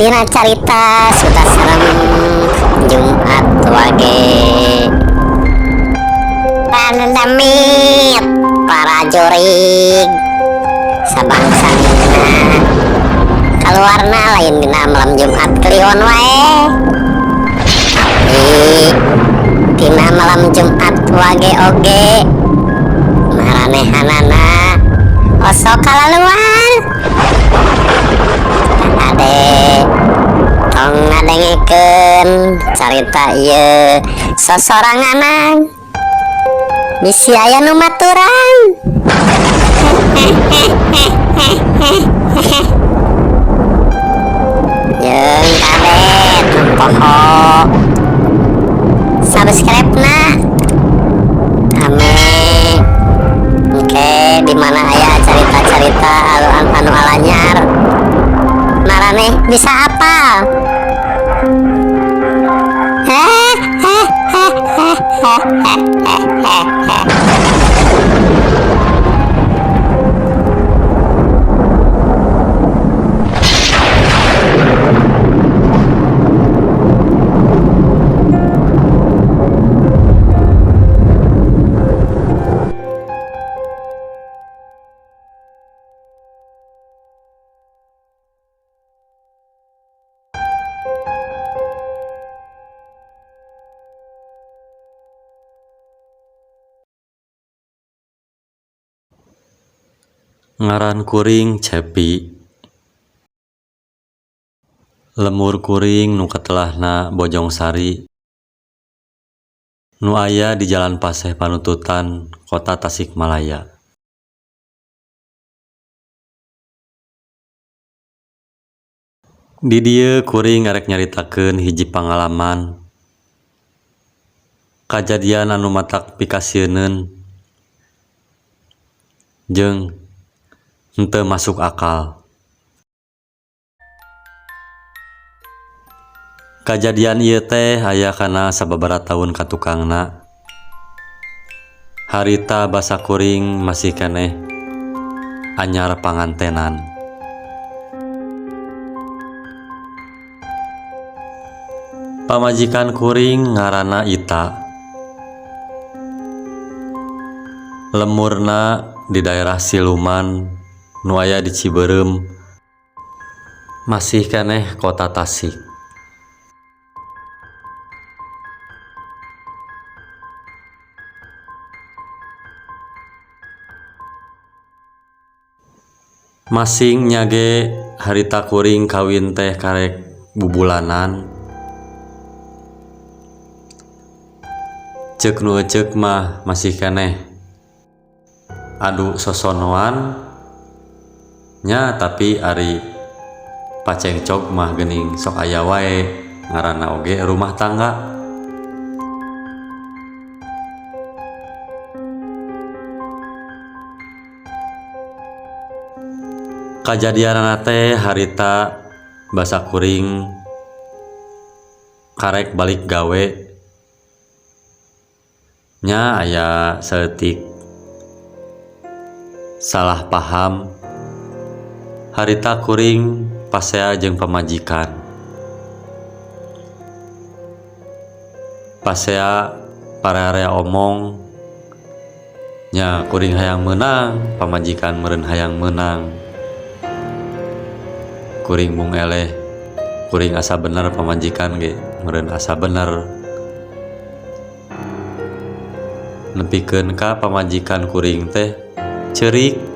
Dina carita sudah serem Jumat Wage. Pandemit para jurig sabangsa kaluarna lain dina malam Jumat Kliwon wae, tapi dina malam Jumat Wage oge maranehanana osok kalaluan. Ade tong ngadengekeun carita ieu sosoranganan, bisi aya nu maturan. Jeung kade tong poho subscribe na ame engke di mana aya carita-carita anu alanyar maraneh bisa apal. Ngaran kuring Cepi. Lemur kuring nu katelahna Bojongsari nu aya di Jalan Paseh Panututan, Kota Tasikmalaya. Di dieu kuring arek nyaritakeun hiji pangalaman kajadian anu matak pikasieuneun jeung henteu masuk akal. Kajadian ieu teh aya kana sababaraha taun ka tukangna. Harita basa kuring masih keneh anyar pangantenan. Pamajikan kuring ngaranna Ita. Lemurna di daerah Siluman nu aya di Cibeureum, masih keneh Kota Tasik. Masing nyage harita kuring kawin teh karek bubulanan. Ceuk nu eceuk mah masih keneh adu sosonoan nya, tapi ari pacengcog mah geuning sok aya wae, ngaranna oge rumah tangga. Kajadianana teh harita basa kuring karek balik gawe nya, aya saeutik salah paham. Harita kuring pasea jeung pamajikan. Pasea pararea omong nya, kuring hayang meunang, pamajikan meureun hayang meunang. Kuring mung eleh, kuring asa bener, pamajikan ge meureun asa bener. Nepikeun ka pamajikan kuring teh ceurik.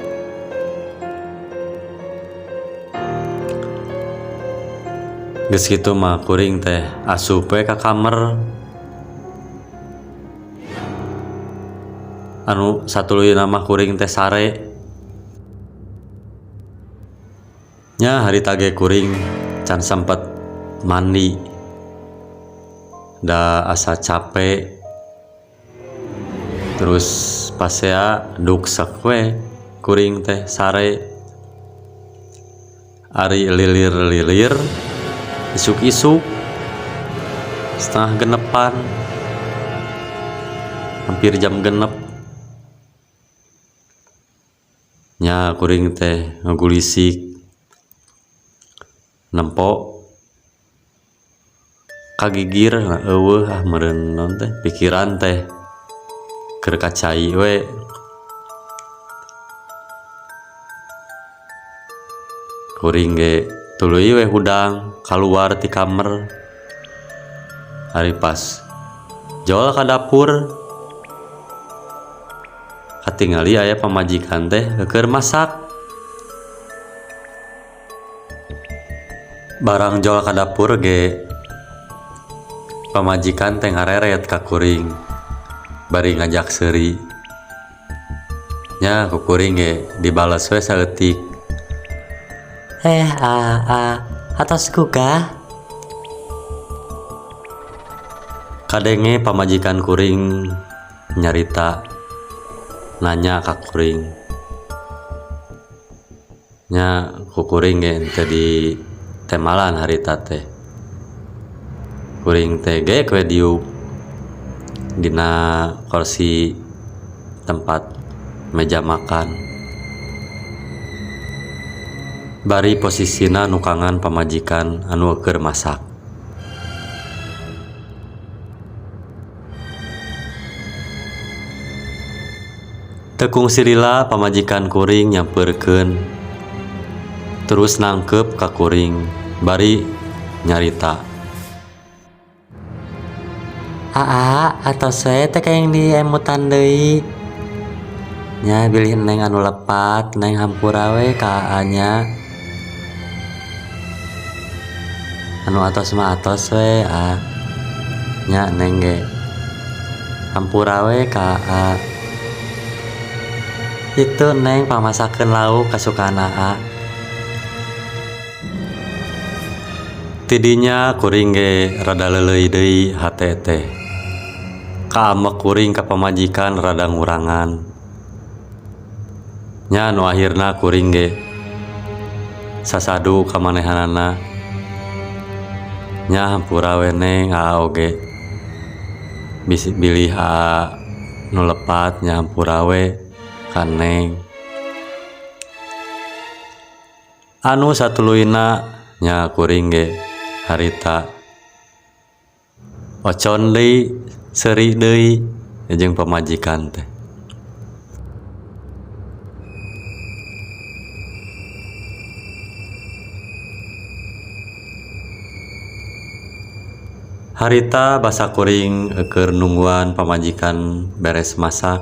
Geus kitu mah kuring teh asup we ka kamer anu satuluyna mah kuring teh sare. Nya harita ge kuring can sempet mandi, da asa capek. Terus pasea duksek we kuring teh sare. Ari lilir-lilir isuk-isuk setengah genepan, hampir jam genep nya kuring teh ngagulisik nempo Kagigir nah eueuh ah meureun naon teh pikiran teh keur ka cai we. Kuring ge tuluy we hudang kaluar ti kamer. Ari pas jol ka dapur katingali aya pamajikan teh keur masak. Barang jol ka dapur ge pamajikan teh ngareret ka kuring bari ngajak seuri. Nya ku kuring ge dibales we saeutik. Aa, atos gugah. Kadenge pamajikan kuring nyarita nanya ka kuring. Nya ku kuring ge henteu di temalan harita teh. Kuring teh ge we diuk dina kursi tempat meja makan. Bari posisina nukangan pamajikan anu keur masak. Teu kungsi lila pamajikan kuring nyampeurkeun terus nangkep ka kuring bari nyarita. Aa, atos we teh kayak diemutan deui. Nya bilih neng anu lepat, neng hampura we ka aa nya. Anu atos mah atos we, a. Nya neng ge hampura we ka aa. Itu neng pamasakeun lauk kasukaan aa. Tidinya kuring ge rada leuleuy deui hate teh. Kaamek kuring ka pamajikan rada ngurangan. Nya nu akhirna kuring ge sasadu ka manehanana. Nya hampura we neng aa oge. Bisi bilih aa nu lepat nya hampura we ka neng. Anu satuluyna nya kuring ge harita ocon deui seuri deui jeung pamajikan teh. Harita basa kuring keur nungguan pamajikan beres masak.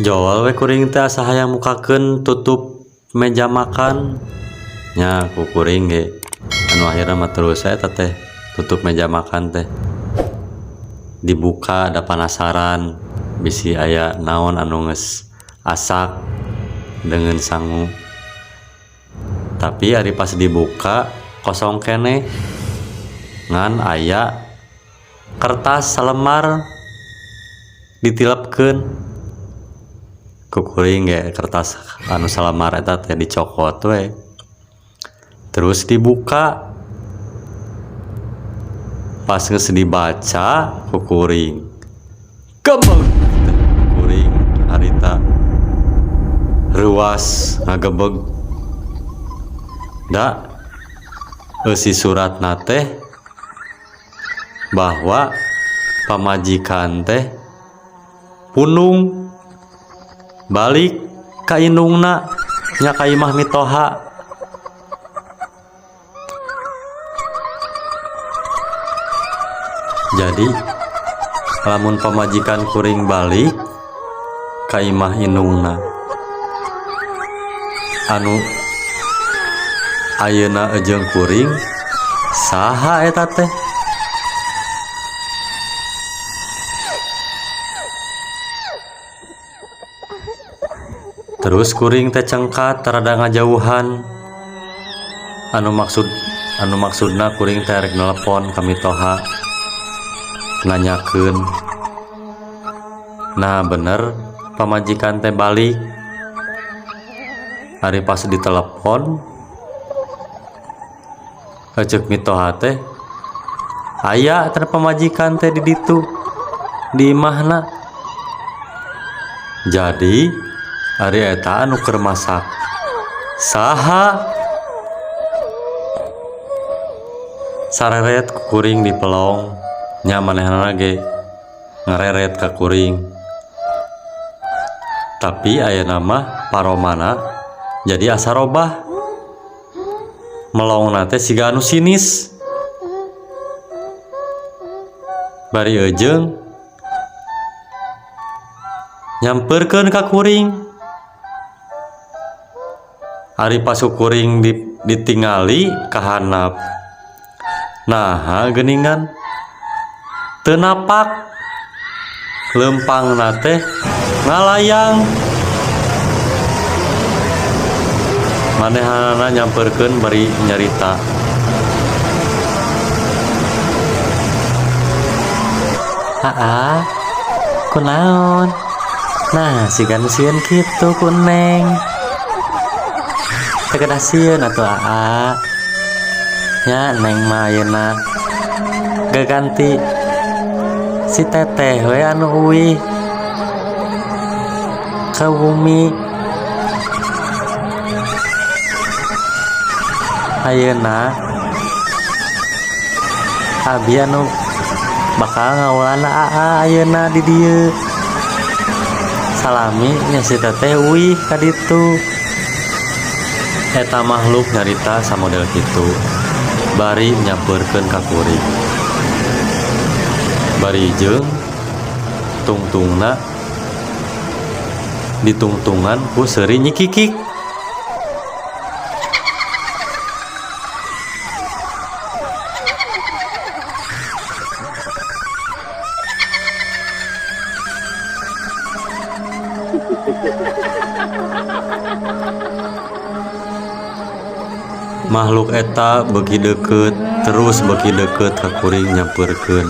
Jol we kuring teh asa hayang mukakeun tutup meja makan. Nya ku kuring ge anu akhirna mah terus eta teh tutup meja makan teh. Dibuka da panasaran bisi aya naon anu geus asak deungeun sangu. Tapi ari pas dibuka kosong keneh ngan aya kertas salembar ditilepkeun. Ku kuring ge kertas anu salembar eta teh dicokot we. Terus dibuka. Pas geus dibaca ku kuring gebeg kuring harita reuas ngagebeg. Da eusi suratna teh bahwa pamajikan teh punung balik ka indungna nya ka imah mitoha. Jadi lamun pamajikan kuring balik ka imah indungna anu ayeuna jeung kuring saha eta teh? Terus kuring teh cengkat rada ngajauhan. Anu maksudna kuring teh rek nelepon ka mitoha nanyakeun. Nah bener pamajikan teh balik. Ari pas ditelepon ceuk mitoha teh aya teh pamajikan teh di ditu di imahna. Jadi ari eta anu keur masak saha? Sareret ku kuring dipelong, nya manehanana ge ngareret ka kuring. Tapi ayeuna mah paromana jadi asa robah. Melongna teh siga anu sinis. Bari eujeung nyamperkeun ka kuring. Ari pas ku kuring ditingali ka handap. Naha geuningan teu napak. Leumpangna teh ngalayang. Manehanana nyamperkeun bari nyarita. Aa, kunaon? Nah, siga nu sieun kitu ku Neng. Teu kedah sieun atuh Aa. Nya Neng mah ayeuna gaganti si teteh we anu uih ka bumi. Ayeuna abi anu bakal ngawulan Aa ayeuna di dieu. Salami nya si teteh uih ka ditu. Eta makhluk nyarita samodel kitu bari nyampeurkeun ka kuring. Bari jeung tungtungna ditungtungan ku seuri nyikikik. Makhluk eta beuki deukeut terus beuki deukeut ka kuring nyampeurkeun.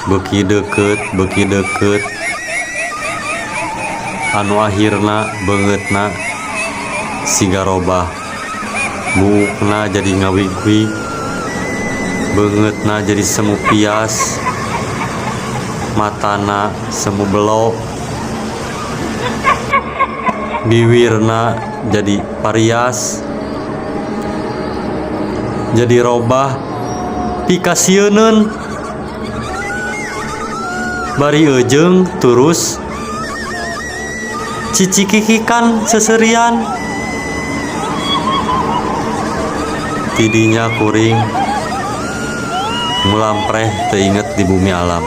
Beuki deukeut, beuki deukeut. Anu akhirna beungeutna siga robah. Buukna jadi ngawig-wig. Beungeutna jadi semu pias. Matana semu belo. Biwirna jadi parias. Jadi robah pikasieuneun. Bari eujeung terus cicikikikan seserian. Tidinya kuring mulampreh teu inget di bumi alam.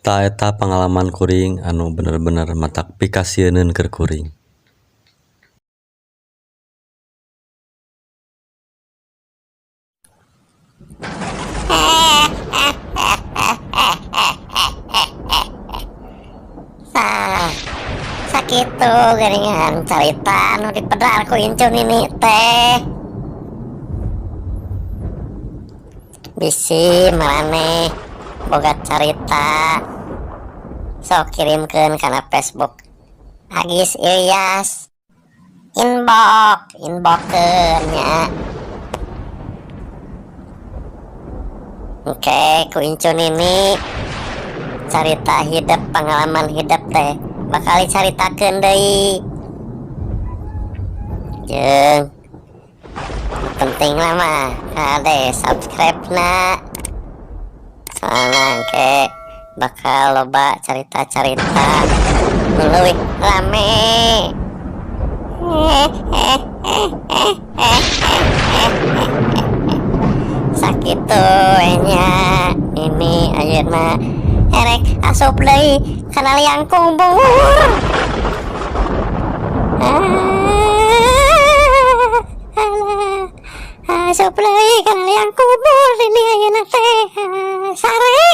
Tah eta pangalaman kuring anu bener-bener matak pikasieuneun keur kuring. Tah, sakitu geuningan carita anu dipedar ku incu nini teh. Bisi maraneh boga carita sok kirimkeun kana Facebook Agis Ilyas. Inbox, inboxkeun nya. Oke, ku incu nini carita hidup, pengalaman hidup teh bakal dicaritakeun deui. Jeung penting lah mah kade subscribe na. Soalna engke bakal loba carita-carita nu leuwih rame. Sakitu we nya ini ayeuna erek asup deui kana liang kubur. Asup deui kana liang kubur ini ayeuna teh. Sare.